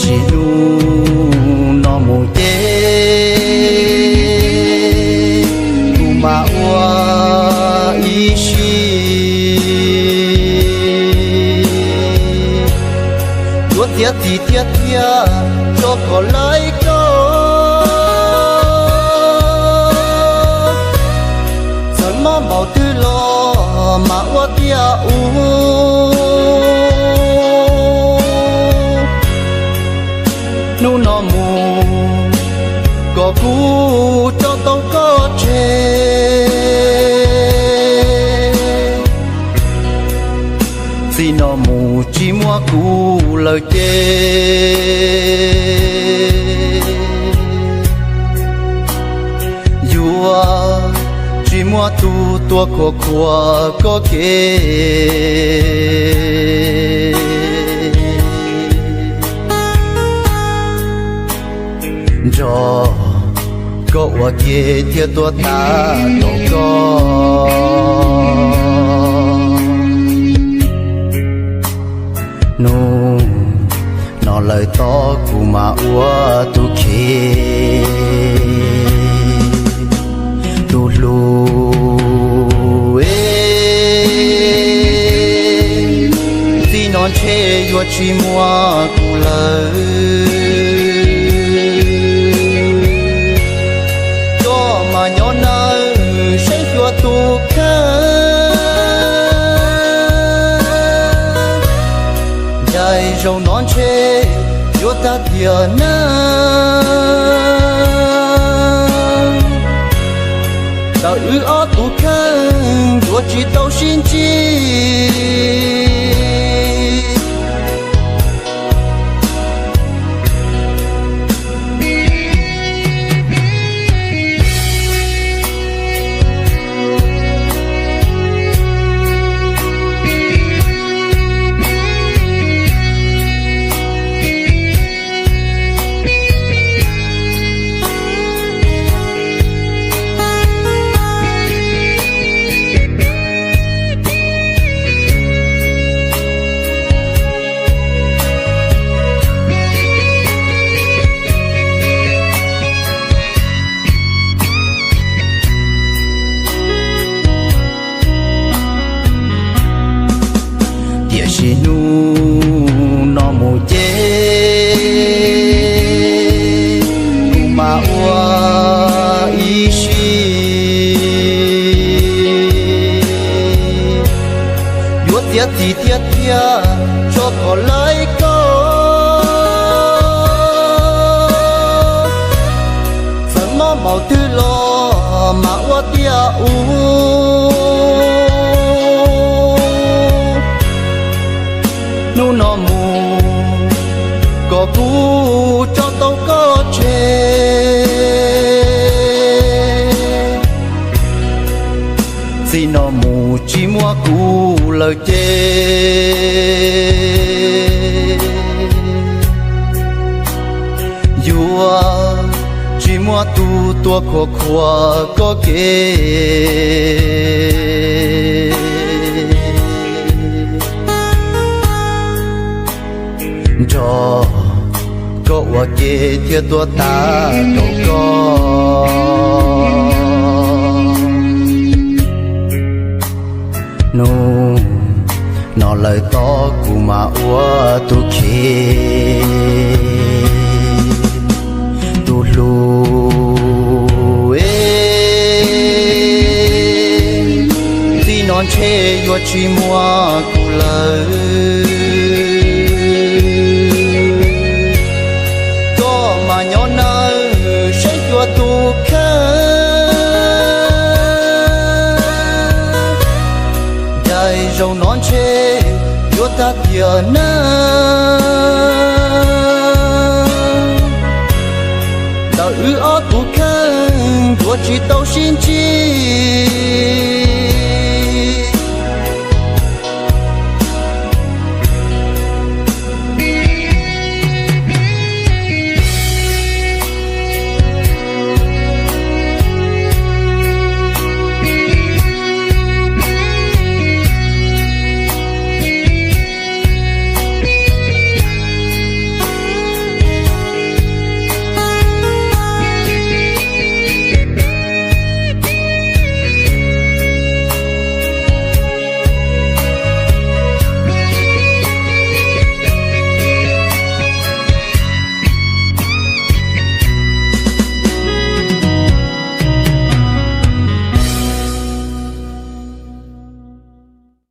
Tsis hnub no mus ces kuv mam ua ib sim. Yuav txiav txim tiag tiag tso kom laib koj. Txawm mob npaum twg los mam ua tiag ub. Hnub no mus kom kuv tso tau koj tseg. Txij no mus tsis muaj kuv lawm ces yuav tsis muaj tus tuaj khuam khuam koj kev. Nrog koj ua ke thiab tuaj tag nrho koj. Hnub no lawm tod kuv mam ua tus khev tus hlub. Txij no ntshe yuav tsis muaj kuv lawm. Koj mas nyob nawb saib xyuas tus kheej. Ncaim zaum no ntshe yuav tag tiam neej. Ntawm wb ob tug kheej yuav tsis tau sib ntsib. Tiam sis hnub no mus ces kuv mam ua ib sim. Yuav txiav txim tiag tiag tso kom laib koj. Txawm mob npaum twg los mam ua tiag ub. Hnub no mus kom kuv tso tau koj tseg. Txij no mus tsis muaj kuv lawm ces yuav tsis muaj tus tuaj khuam khuam koj kev. Nrog koj ua ke thiab tuaj tag nrho koj. Hnub no lawm tod kuv mam ua tus khev tus hlub. Txij no ntshe yuav tsis muaj kuv lawm. Koj mas nyob nawb saib xyuas tus kheej. Ncaim zaum no ntshe yuav tag tiam neej. Ntawm wb ob tug kheej yuav tsis tau sib ntsib.